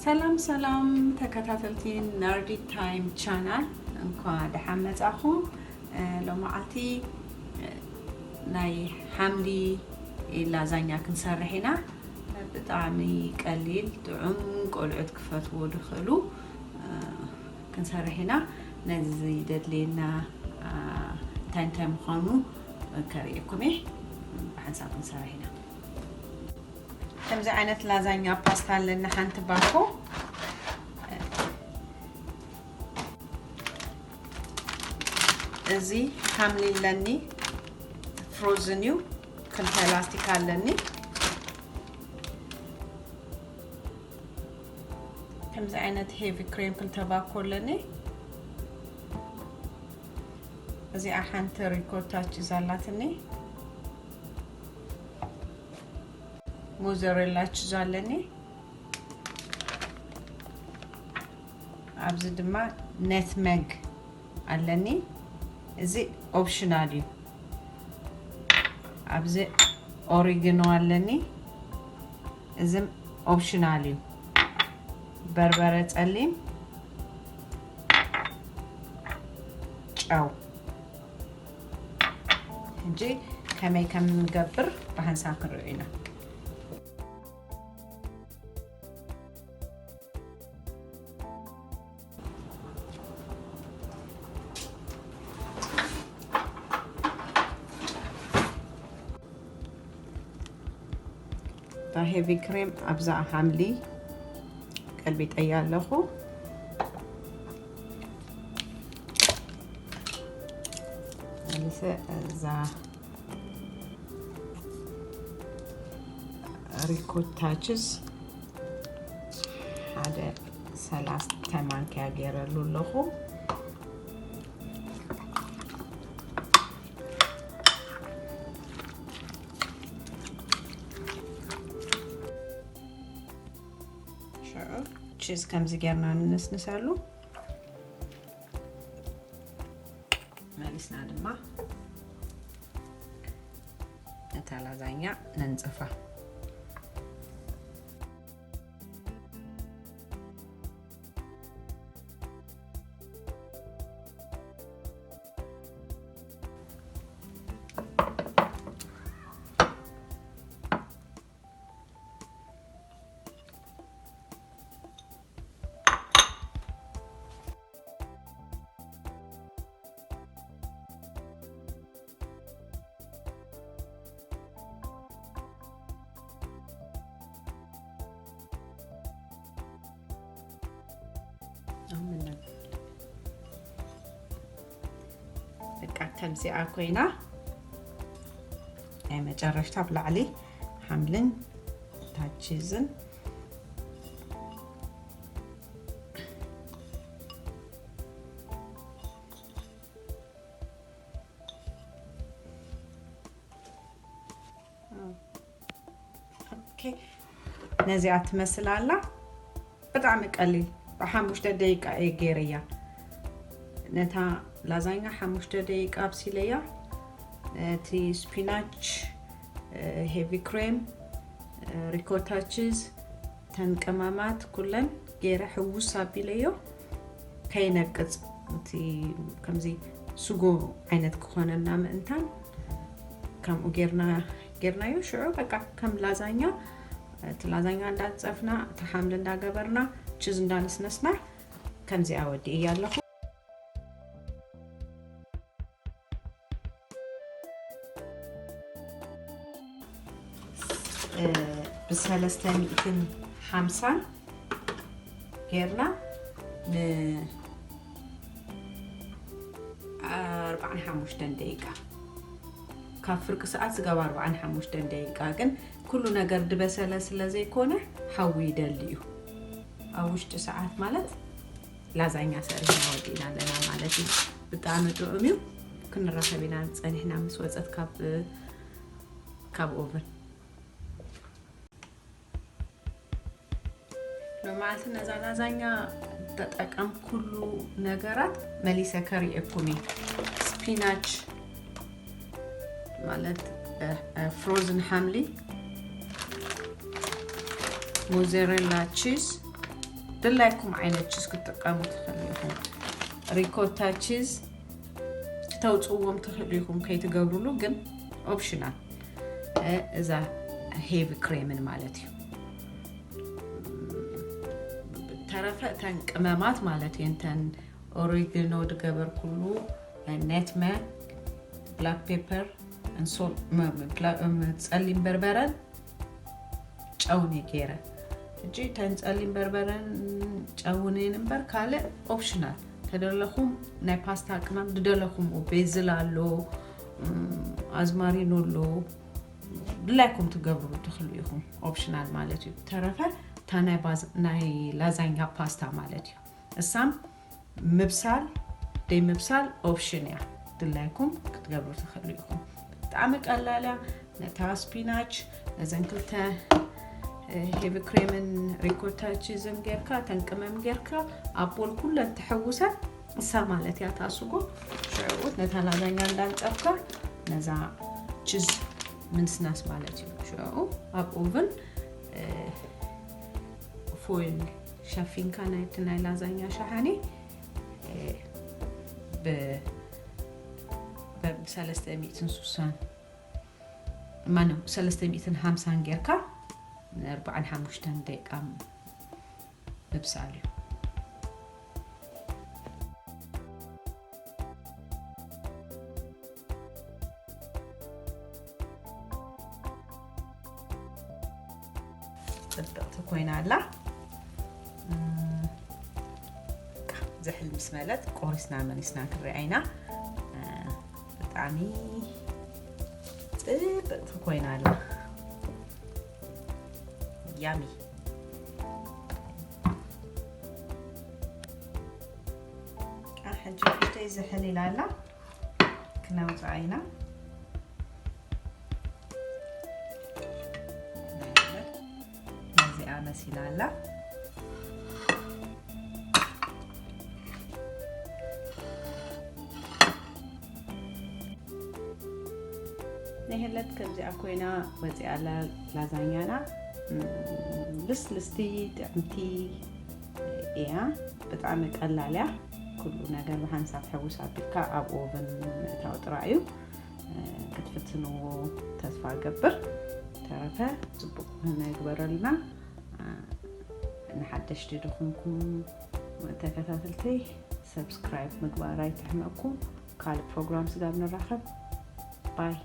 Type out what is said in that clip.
ሰላም ሰላም ተከታተልቲ ናርዲ ታይም ቻናል፣ እንኳ ደሓን መጻኹም። እ፣ ሎማዓልቲ፣ እ፣ ናይ ሓምሊ ላዛኛ ክንሰርሕ ኢና። ብጣዕሚ ቀሊል፣ ጥዑም፣ ቆልዑት ክፈትዎ ድኽእሉ፣ እ፣ ክንሰርሕ ኢና። ነዚ ደድልየና፣ እ፣ እንታይ እንታይ ምዃኑ ከርእየኩም እየ። ብሓንሳብ ክንሰርሕ ኢና። ከምዚ ዓይነት ላዛኛ ፓስታ ኣለና፣ ሓንቲ ባኮ። እዚ ሓምሊ ኣለኒ፣ ፍሮዝን እዩ። ክልተ ላስቲክ ኣለኒ። ከምዚ ዓይነት ሄቪ ክሬም ክልተ ባኮ ኣለኒ። እዚኣ ሓንቲ ሪኮታ ቺዝ ኣላትኒ። ሞዘሬላ ቺዝ ኣለኒ። ኣብዚ ድማ ነትመግ ኣለኒ። እዚ ኦፕሽናል እዩ። ኣብዚ ኦሪግኖ ኣለኒ። እዚ ኦፕሽናል እዩ። በርበረ ጸሊም፣ ጨው። ሕጂ ከመይ ከም ንገብር ብሓንሳብ ክንሪኦ ኢና። እታ ሄቪ ክሬም ኣብዛ ሓምሊ ቀልቢጠያ ኣለኹ። መሊሰ እዛ ሪኮታ ቺዝ ሓደ ሰላስተ ማንኪያ ገይረሉ ኣለኹ። ሽዑ ቺዝ ከምዚ ጌርና ንነስንሰሉ። መሊስና ድማ ነታ ላዛኛ ነንጽፋ። በቃ ከምዚኣ ኮይና ናይ መጨረሽታ ኣብ ላዕሊ ሓምልን ታቺዝን ኦኬ፣ ነዚኣ ትመስል ኣላ። ብጣዕሚ ቀሊል፣ ብሓሙሽተ ደቂቃ እየ ገይረያ። ነታ ላዛኛ ሓሙሽተ ደቂቃ ኣብሲለያ። እቲ ስፒናች፣ ሄቪ ክሬም፣ ሪኮታ ቺዝ፣ ተን ቀማማት ኩለን ገይረ ሕውስ ኣቢለዮ። ከይነቅጽ፣ እቲ ከምዚ ስጎ ዓይነት ክኾነና ምእንታን ከምኡ ጌርና፣ ጌርናዮ። ሽዑ በቃ ከም ላዛኛ፣ እቲ ላዛኛ እንዳጸፍና፣ እቲ ሓምሊ እንዳገበርና፣ ቺዝ እንዳነስነስና፣ ከምዚኣ ወዲእያ ኣለኹ። እ፣ ብሰለስተ ሚእትን ሓምሳን ጌርና ን ኣርባዓን ሓሙሽተን ደቂቃ፣ ካብ ፍርቂ ሰዓት ዝገባ ኣርባዓን ሓሙሽተን ደቂቃ። ግን ኩሉ ነገር ድበሰለ ስለ ዘይኮነ ሓዊ ይደሊ እዩ። ኣብ ውሽጢ ሰዓት ማለት ላዛኛ ሰሪሕና ወዲእና ኣለና ማለት እዩ። ብጣዕሚ ጥዑም እዩ። ክንራኸብ ኢና ጸኒሕና ምስ ወጸት ካብ፣ ካብ ኦቨን። ሎማዓልቲ ነዛ ላዛኛ ተጠቀምኩሉ ነገራት መሊሰ ከርእየኩም እየ። ስፒናች ማለት፣ እ፣ እ፣ ፍሮዝን ሓምሊ፣ ሞዘሬላ ቺዝ፣ ድላይኩም ዓይነት ቺዝ ክትጥቀሙ ትኽእሉ ኢኹም። ሪኮታ ቺዝ ክተውፅዎም ትኽእሉ ኢኹም ከይትገብሩሉ፣ ግን ኦፕሽናል። እዛ ሄቪ ክሬምን ማለት እዩ። ተረፈ እተን ቅመማት ማለት እዩ፣ እንተን ኦሪግኖ ዝገበርኩሉ፣ ነትመግ፣ ብላክ ፔፐር፣ ጸሊም በርበረን ጨውን ገይረ። እጂ እተን ጸሊም በርበረን ጨውንን እምበር ካልእ ኦፕሽናል። ተደለኹም ናይ ፓስታ ቅመም ዝደለኹም፣ ቤዝል ኣሎ፣ ኣዝማሪኖ ኣሎ፣ ድላይኩም ትገብሩ ትኽእሉ ኢኹም። ኦፕሽናል ማለት እዩ። ተረፈ እታ ናይ ላዛኛ ፓስታ ማለት እዩ። እሳም ምብሳል ደይ ምብሳል ኦፕሽን እያ። ድላይኩም ክትገብሩ ትኽእሉ ኢኹም። ብጣዕሚ ቀላል እያ። ነታ ስፒናች፣ ነዘን ክልተ ሄቪ ክሬምን ሪኮታ ቺዝን ጌርካ፣ ተን ቅመም ጌርካ፣ ኣብ ቦል ኩለን ትሕውሰን እሳ ማለት እያ። ታስጎ ሽዑ ነታ ላዛኛ እንዳንጸፍካ ነዛ ቺዝ ምንስናስ ማለት እዩ። ሽዑ ኣብ ኦቭን ፎይል ሸፊንካ ናይቲ ናይ ላዛኛ ሸሓኒ ብሰለስተ ሚእትን ሱሳን ማነው ሰለስተ ሚእትን ሓምሳን ጌርካ ንኣርባዓን ሓሙሽተን ደቂቃ ምብሳል እዩ። ጽብቕቲ ኮይና ኣላ። ዝሕል ምስ መለት ቆሪስና መሊስና ክንሪኣ ኢና። ብጣዕሚ ጽብቕቲ ኮይና ኣላ። ያሚ። ሕጂ ክልተይ ዝሕል ኢላ ኣላ። ክነውፅኣ ኢና። እዚኣ መሲላ ኣላ። ናይ ህለት ከምዚኣ ኮይና ወፂኣ ኣላ ላዛኛና። ልስልስቲ ጥዕምቲ እያ። ብጣዕሚ ቀላል እያ። ኩሉ ነገር ብሓንሳብ ሕውስ ኣቢልካ ኣብ ኦቨን ምእታው ጥራይ እዩ። ክትፍትንዎ ተስፋ እገብር። ተረፈ ጽቡቕ ክኾነ ይግበረልና። ንሓደሽቲ ድኹምኩም ተከታተልተይ ሰብስክራይብ ምግባር ኣይትሕመቅኩም። ካልእ ፕሮግራም ስጋብ ንራኸብ። ባይ።